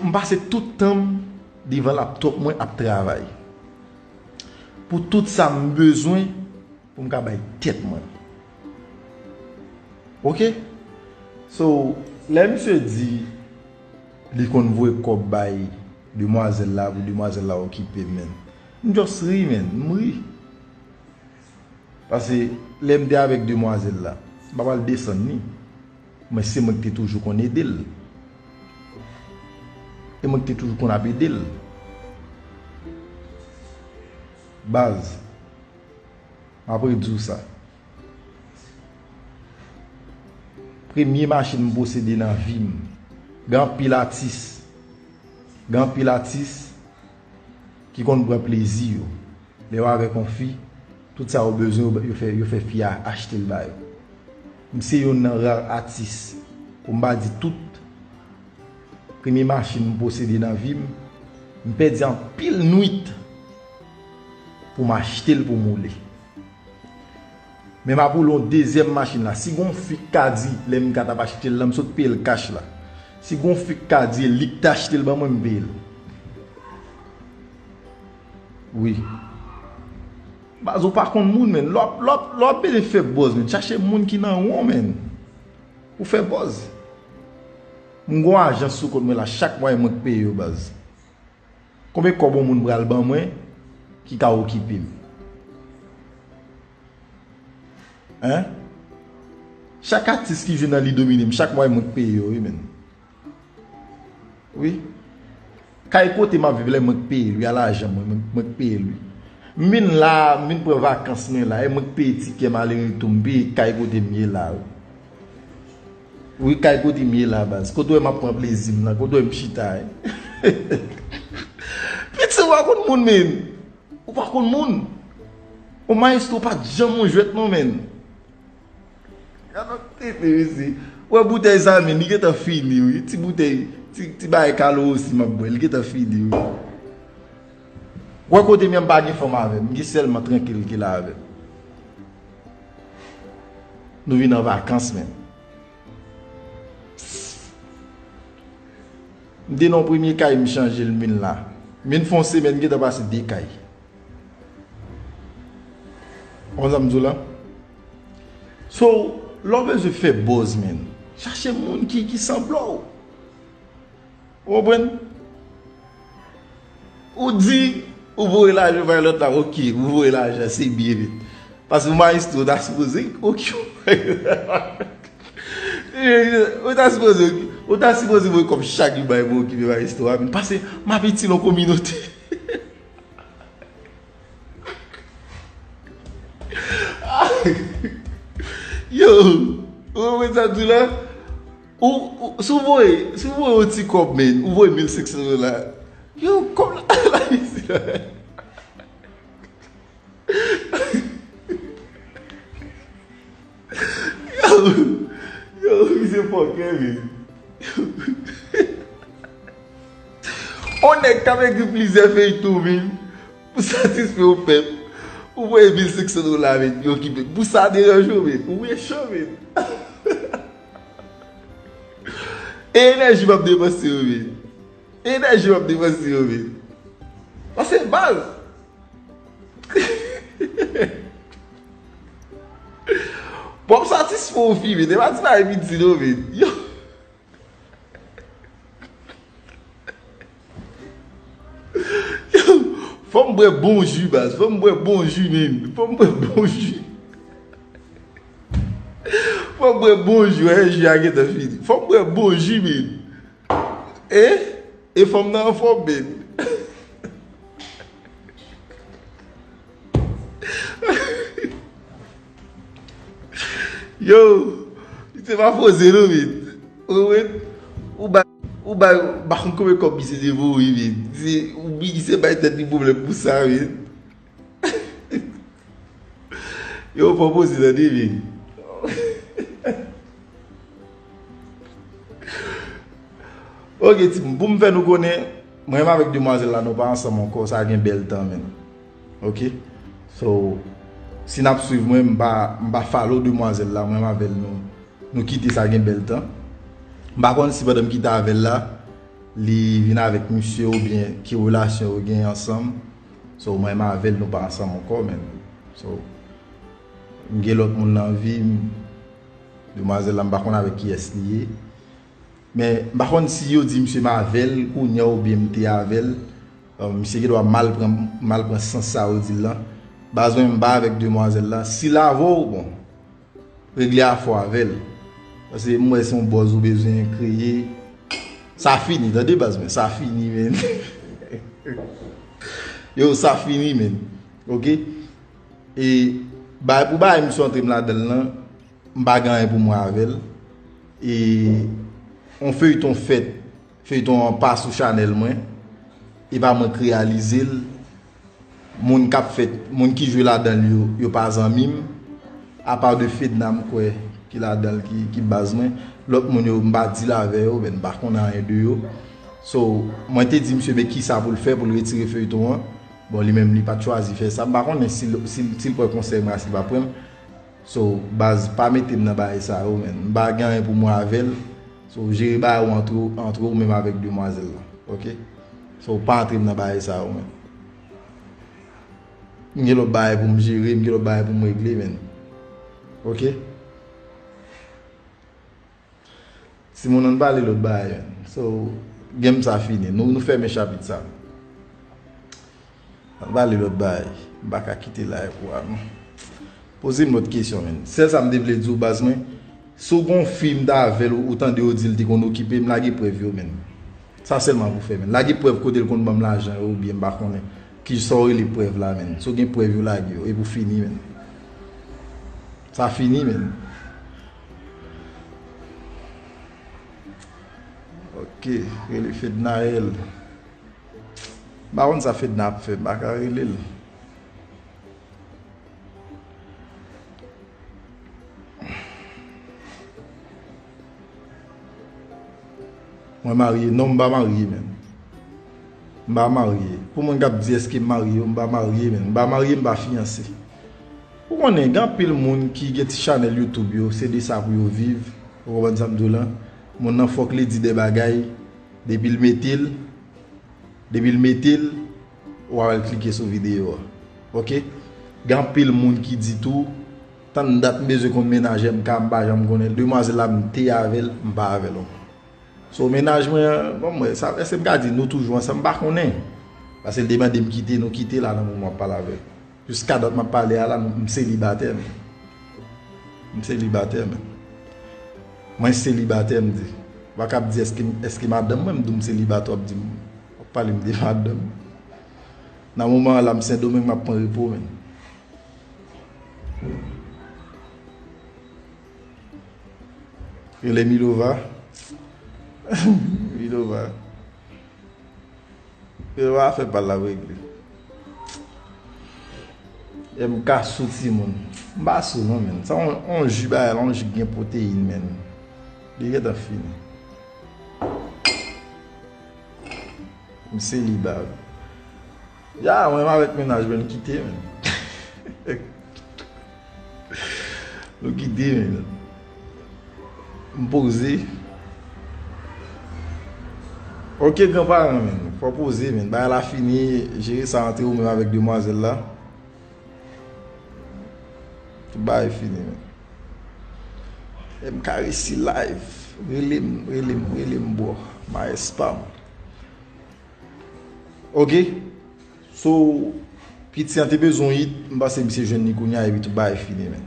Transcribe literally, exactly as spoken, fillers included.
M pase tout tan m devan laptop mwen ap travay. Pou tout sa m bezwen pou m ka bay tèt mwen. Ok? So, lè misye di li konn voye kòb bay demwazèl la pou demwazèl la okipe m, menn. M just ri, menn. M ri. Paske lè m te avèk demwazèl la, m pa pral desann li. Men se mwen ki te toujou konn ede l. E mwen ki te toujou konn ap ede l. Baz, m ap redi w sa. Premye machin m posede nan vi m. Gen anpil atis. Gen anpil atis ki konn pran plezi yo. Lè yo avèk yon fi, tout sa yo bezwen, yo, yo fè, yo fè fi a achte l ba yo. M se youn nan ra atis, pou m pa di tout, premye machin m posede nan vi m, m pèdi anpil nwit pou m achte l pou m woule. Men m ap woule yon dezyèm machin la. Si gon fi k ka di, lè m ka t ap achte l la, m sot peye l kach la. Si gon fi k ka di e li k t achte l ban mwen, m peye l. Wi. Baz, ou pa konn moun, menn. Lè w ap, lè w ap, lè w ap bezwen fè buzz, menn, chache moun ki nan won, menn. Ou fè buzz. M gon ajans sou kont mwen la, chak mwa e mwen k peye yo, baz. Konbyen kòb yon moun pral ban mwen ki ka okipe m? Hein? Chak atis ki jwe nan Li Domine m, chak mwa e mwen k peye yo, wi, menn. Wi. Kay kote m ap viv la, e mwen k peye l, wi, a lajan mwen, mwen, mwen k peye l, wi. M vin la, m vin pran vakans mwen la, e mwen k peye tikè m ale retou, m peye kay kote m ye la, wi. Wi, kay kote m ye la, baz. Kote w wè m ap pran plezi m nan, kote w wè m chita, hein? Pitit, ou pa konn moun, menn. Ou pa konn moun. Yon mayestwo pa t janm yon jwèt, non, menn. Gad yon tete, mesye. Ou wè boutèy sa, menn, li gentan fini, wi. Ti boutèy, ti, ti bagay kalo osi m ap bwè, li gentan fini, wi. Ou wè kote m ye, m pa gen fanm avè m, m gen sèl mwen trankil ki la avè m. Nou vin an vakans, menn. M te nan premye kay, m chanje l, m vin la. M vin fè yon semèn, m gentan pase de kay. Ou konn sa m di w la? So, lè w bezwen fè buzz, menn, chache moun ki, ki sanble w. Ou konprann? Ou di, ou voye lajan bay lòt la, ok, ou voye lajan, se byen vit. Paske mayestwo ta sipoze, ok, ou ta sipoze, ou ta sipoze voye kòb chak jou bay pou okipe mayestwo a, menn. Paske m ap itil yon kominote. Yo, ou konprann sa m di w la? Ou, ou, si w voye, si w voye yon ti kòb, menn, ou voye mil senk san dola. Yo, kòb la, la isi la. Yo, yo, misye fòkè, menn. On nèg k ap ekri plizyè feyton, menn, pou satisfè yon pèp. Ou voye mil senk san dola, menn, yo ki, pou sa deranje w, menn. Ou mechan, menn. E enèji m ap depanse yo, menn. E enèji m ap depanse yo, menn. Paske baz. Bon, m satisfè w, fi, menn. E pa ti bagay piti, non, menn. Yo. Yo, fò m bwè bon ji, baz. Fò m bwè bon ji, menn. Fò m bwè bon ji. Fò m bwè bon ji, wè, ji a gentan fini. Fò m bwè bon ji, menn. E, e fanm nan anfòm, menn. Yo, se pa poze non, menn. Ou konprann? Ou bay, ou bay, pa konn konbyen kòb misye te voye, menn. Se, ou misye bay tèt li pwoblèm pou sa, menn. Yo, pa poze tande, menn. Ok, timoun, pou m fè nou konnen, mwen menm avèk demwazèl la, nou pa ansanm ankò, sa gen bèl tan, menn. Ok? So, si n ap swiv mwen, m pa, m pa follow demwazèl la, mwen menm avè l, nou, nou kite sa gen bèl tan. M pa konn si pandan m kite avè l la, li vin avèk misye oubyen ki relasyon yo gen ansanm. So, mwen menm avè l, nou pa ansanm ankò, men. So, m gen lòt moun nan vi m. Demwazèl la, m pa konn avèk kiyès li ye. Men, m pa konn si yo di misye m avè l kounye a oubyen m te avè l. Euh, misye gen dwa mal pran, mal pran sans sa yo di l lan. Baz mwen, m pa avèk demwazèl la. Si l avè w, bon, regle afè w avè l. Paske m wè se yon buzz ou bezwen kreye. Sa fini, tande baz mwen, sa fini, men. Yo, sa fini, men. Oke? E bay, pou bay misye antre m ladan l lan, m pa gen anyen pou mwen avè l. E yon feyton fèt, feyton an pa sou chanèl mwen. E pa mwen k reyalize l. Moun k ap fèt, moun ki jwe ladan l yo, yo pa zanmi m. Apa de Fedna m kwè ki ladan l ki, ki baz mwen. Lòt moun yo, m pa deal avè yo, men m pa konn anyen de yo. So, mwen te di misye men kisa pou l fè pou l retire feyton an. Bon, li menm, li pa t chwazi fè sa. M pa konnen si l, si l, si l pran konsèy mwen a, si l pa pran l. So, baz, pa mete m nan bagay sa yo, men. M pa gen anyen pou mwen avè l. So, jere bagay ou antre, antre ou menm avèk demwazèl la. Oke? So, pa antre m nan bagay sa yo, men. M gen lòt bagay pou m jere, m gen lòt bagay pou m regle, men. Oke? Timoun, ann pale lòt bagay, men. So, game sa fini. Nou, nou fèmen chapit sa. Ann pale lòt bagay. M pa ka kite live ou a, non. Poze m lòt kesyon, men. Sèl sa m te vle di w, baz mwen, si w gon fi m t avè l, ou, ou tande yo di l te konn okipe m, lage prèv yo, men. Sa sèlman pou fè, men. Lage prèv kote l konn ban m lajan yo, oubyen m pa konnen. Ki sa w rele prèv la, men. Si w gen prèv yo, lage yo. E pou fini, men. Sa fini, men. Ok, rele Fednaelle. M pa konn sa Fedna ap fè, m pa ka rele l. Mwen marye? Non, m pa marye, men. M pa marye. Pou moun k ap di èske m marye, m pa marye, men. M pa marye, m pa fiyanse. Ou konnen, gen anpil moun ki gen ti chanèl YouTube yo, se de sa pou yo viv. Ou konprann sa m di w lan? Moun nan fòk li di de bagay, depi l mete l, depi l mete l, ou a wè l klike sou videyo a. Oke? Gen anpil moun ki di tou, tann dat m bezwen konn mennaj M K, m pa janm konnen l. Demwazèl la, m te avè l, m pa avè l ankò. So, mennaj mwen an, bon, mwen, sa, èske m ka di nou toujou ansanm? M pa konnen. Paske l te mande m kite, nou kite la nan moman m ap pale avè l. Jiska dat m ap pale a la, m selibatè, men. M selibatè, men. Mwen selibatè, m di. Ou pa ka ap di èske, èske madanm mwen, m di w m selibatè, w ap di m, w ap pale m de madanm. Nan moman an la, m Sendomeng, m ap pran repo, men. Rele Milova. Milova. Milova fè pa l la regle. M K sou timoun. M pa sou non, men. Sa on, on ji bagay la, on ji k gen pwoteyin, men. Li gentan fini. M seliba. Ya, mwen menm avèk mennaj mwen, nou kite, men. Nou kite, men. M poze. Ok, granparan, men. Fò poze, men. Bagay la fini, jere sa antre ou menm avèk demwazèl la. Tout bagay fini, men. M K resi live. Rele m, rele m, rele m, bro. Maes pa m. Ok. So, piti an te bezwen w it, m panse misye jwenn li kounye a, epi tout bagay fini, men.